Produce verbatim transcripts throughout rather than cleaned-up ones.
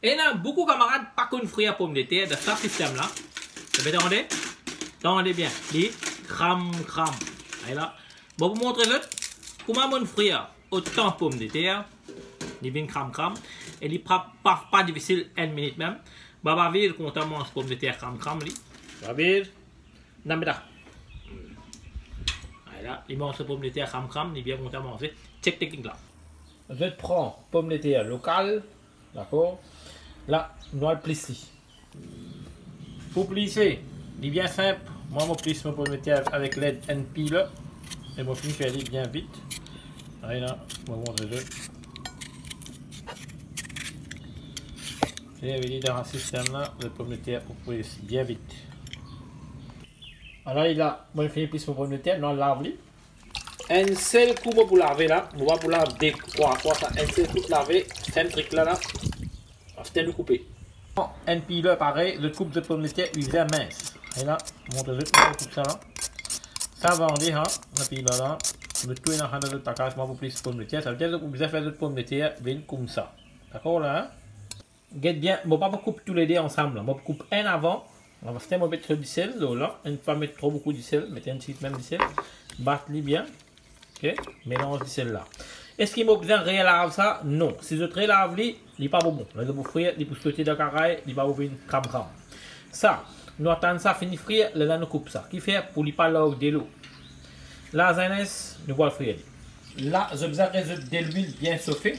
Ena boukou kamarad pa konn frir pomdeter dan sa sistem la. Zot pe tande? Tande bien, li kram kram. Ala, mo pou montre zot kouma monn frir otan pomdeter. Li vinn kram kram e li pa, pa, pa difisil, enn minit mem. Baba Vir kontan manz pomdeter kram kram li. Baba Vir, nameda. Ala, li manz so pomdeter kram kram, li bien kontan manze. Chek teknik la. Zot pran pomdeter lokal, dakor? La, nou al plis li. Pou plise, li bien sinp. Mwa, mo plis mo pomdeter avek led enn piler. E mo finn fer li bien vit. Ala, mo montre zot. Li vini dan sa sistem la, zot pomdeter pou plis bien vit. Ala, li la, mo finn plis mo pomdeter, nou al lav li. Enn sel kou mo pou lave la, mo pa pou lav de trwa fwa sa, enn sel kou lave, fem trik la la. After nou koupe. Enn piler parey, zot koup zot pomdeter, li bizin mins. Ala, montre zot kouma koup sa la. Sa vande, ha, enn piler la. Zot tou ena sa dan zot lakaz, mwa pou plis pomdeter, savedir zot pou bizin fer zot pomdeter vinn koumsa. Dakor la, hein? Get bien, mo pa pou koup toulede ansam la. Mo pou koup enn avan. After mo met so disel lor la. Enn pa met tro boukou disel, met enn tigit mem disel. Bat li bien. Ok, melanz disel la. Eski mo bizin relav sa? Non. Si zot relav li, li pa pou bon. La zot pou frir, li pou sote dan karay, li pa pou vinn kram kram. Sa, nou atann sa fini frir, lerla nou koup sa. Kifer? Pou li pa larg delo. La, zis nou pou al frir li. La, zot bizin res zot delwil bien sofe.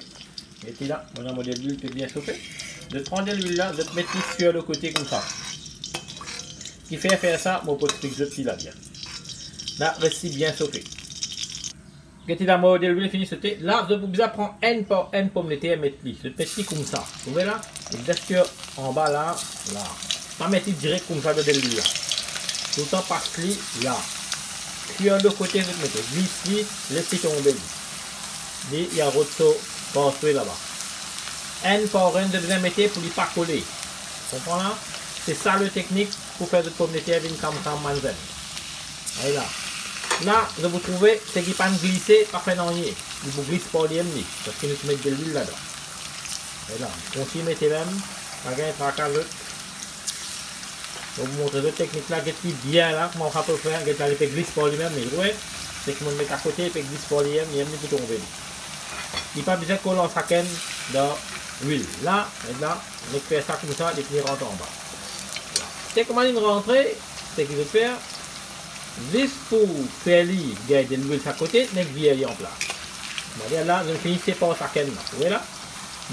Gete la, mo ena mo delwil pe bien sofe. Zot pran delwil la, zot met li sir lekote koumsa. Kifer fer sa, mo pou explik zot li la bien. La, res li bien sofe. Gete la, mo delwil fini sote. La, zot pou bizin pran enn par enn pomdeter, met li. Zot met li koumsa. Ou trouve la? Li bizin sir anba la, la. Pa met li direk koumsa dan delwil la. Toultan pas li la. Sir lekote zot mete, glis li, les li tonbe li. Li, li a rod so parswe laba. Enn par enn, zot bizin mete pou li pa kole. Konpran la? Se sa le teknik pou fer zot pomdeter vinn kram kram, bann zenn. Ala. La, zot pou trouve, seki pa'nn glise, pa fer nanye. Li pou glis par li mem li, parski nou ti met delwil ladan. Ala, kontign mete mem, pa gagn traka zot. Mo pou montre zot teknik la, get li bien la, kouma sa pou fer, get la, li pe glis par li mem, li, ou trouve, seki monn met akote, li pe glis par li mem, li mem li pou tonbe li. Li pa bizin kol an sakenn dan lwil. La, get la, nek fer sa koumsa, li fini rant anba. Ala. Se kouma li rantre, seki zot fer, zis pou fer li gagn delwil sa kote, nek vir li anplas. Kouma dir la, zot fini separ sakenn la. Ou trouve la?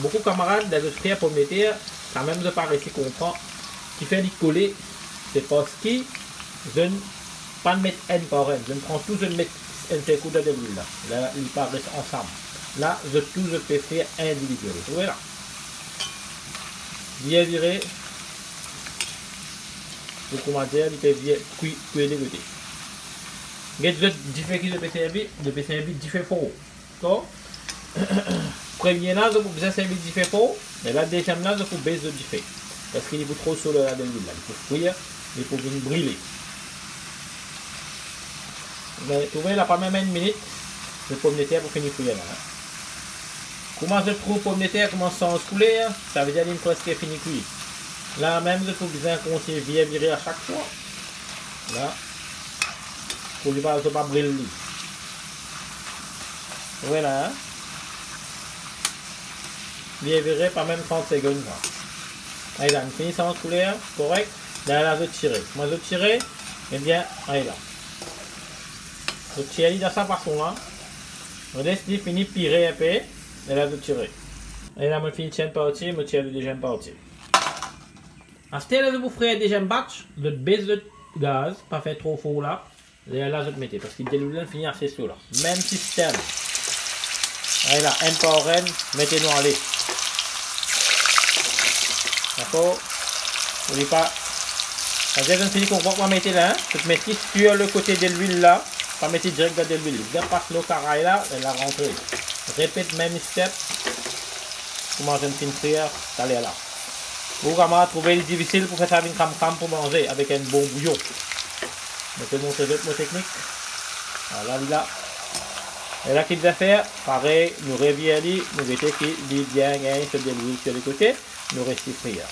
Boukou kamarad, ler zot frir pomdeter, samem zot pa resi konpran kifer li kole, se parski zot pa'nn met enn par enn, zot pran tou, zot met enn sel kou dan delwil la. La, li pa res ansam. La, zot tou, zot pe frir individiel. Ou trouve la? Bien vire. Pou kouma dir, li pe bien kwi, kwi de kote. Get zot dife ki zot pe servi, zot pe servi dife for. Dakor? Premie la, zot pou bizin servi dife for, me la deziem la, zot pou bes zot dife. Parski li pou tro so ler la dan lwil la, li pou frir, li pou vinn brile. Me trouve la, pa mem enn minit, zot pomdeter pou fini frir la, hein. Kouma zot trouv pomdeter koumans sanz kouler, savedir li preske fini kwi. La mem, zot pou bizin kontign vir vire a sak fwa. La. Pou li pa, zot pa bril li. Ou trouve la, hein? Li vire pa mem trant segonn sa. Ala, li fini sanz kouler, korek. Lerla zot tire. Kouma zot tire, ebien, ala. Zot tir li dan sa fason la. Zot les li fini pire inpe, lerla zot tire. Ala, mo fini tir enn parti, mo tir le deziem parti. Aster la zot pou frir deziem batch, zot bes zot gaz, pa fer tro for la. Lerla zot mete, parski delwil la fini ase so la. Mem sistem. Ala, enn par enn, mete nou ale. Dakor? Oubli pa. Savedir zot fini konpran kouma mete la, hein? Zot met li sir lekote delwil la, pa mete direk dan delwil. Li bien pas lor karay la, lerla rantre. Repet mem step. Kouma zot finn frir taler la. Ou kamarad trouve li difisil pou fer sa vinn kram kram pou manze avek enn bon bouyon. Mo pe montre zot mo teknik. Ala li la. E la ki bizin fer, parey, nou revir li, nou gete ki li bien gagn so delwil sir lekote. nou les li frir.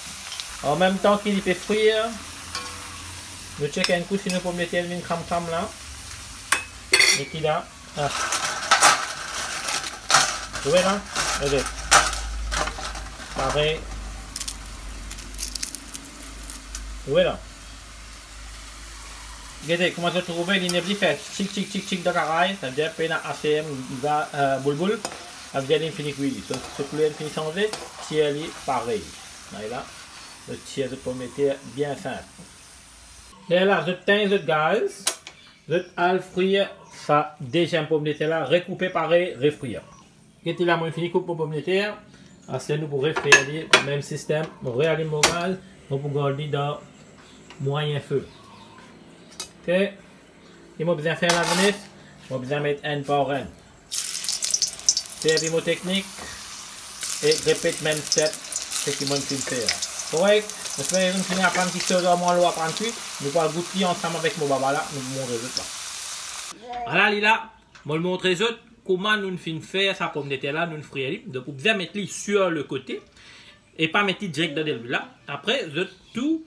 An mem tan ki li pe frir, nou check enn kou si nou pomdeter vinn kram-kram la. E ki la, ah. Trouve la? Gete. Parey. Trouve la? Gete, kouma zot trouve, li nepli fer tik, tik, tik, tik dan karay, savedir pena A C M, li va, eh, boul, boul, savedir li fini kwi li. So, so kouler fini sanze, tir li parey. Ala, zot tir zot pomdeter bien sinp. Lerla, zot tegn zot gaz, zot al frir sa deziem pomdeter la, rekoupe parey, refrir. Gete la, mo fini koup mo pomdeter. Aster nou pou refrir li, mem sistem, mo realim mo gaz, mo pou gard li dan mwayin fe. Ok? Ki mo bizin fer la, Zenes? Mo bizin met enn par enn. Servi mo teknik e repet mem step seki mo finn fer. Korek? Mo espere zot finn aprann kiksoz ar mwa, lor aprann kwi. Nou pou al gout li ansam avek mo baba la, nou pou montre zot la. Ala li la, mo montre zot kouma nou finn fer sa pomdeter la, nou frir li. Donk, ou bizin met li sur le kote e pa met li direk dan delwil la. Apre, zot tou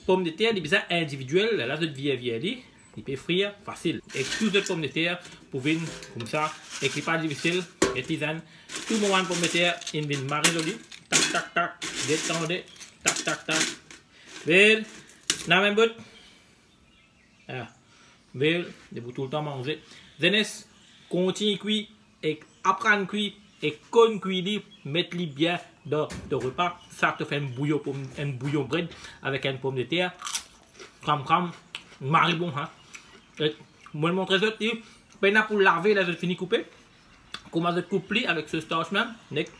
pomdeter, li bizin individiel. La, zot vir, vir li, li pe frir fasil. E tou zot pomdeter pou vinn koumsa, e ki pa difisil, e ti zenn, tou mo bann pomdeter inn vinn mari zoli. Tak, tak, tak, get tande, tak, tak, tak. Vel, na mem bout. Ah, vel, li pou toultan manze. Zenes, kontign kwi e aprann kwi e konn kwi li, met li bien dan to repa. Sa to fer enn bouyon pom, enn bouyon bred avek enn pomdeter. Kram, kram, mari bon, ha. E mo montre zot, li pena pou lave ler zot fini koupe. Kouma zot koup li avek so stars mem, nek,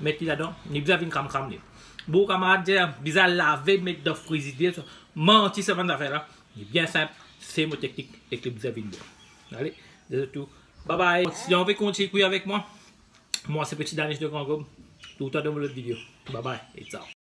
met li ladan, li bizin vinn kram-kram li. Boukou kamarad dir bizin lave, met dan frizider, so, manti sa bann zafer la. Li bien sinp, se mo teknik ek li bizin vinn bon. Ale, zot tou, bye bye. Si zot anvi kontign kwi avek mwa, mwa se Petit Danish de Grand Gaube. Toultan dan mo lot video. Bye bye e ciao.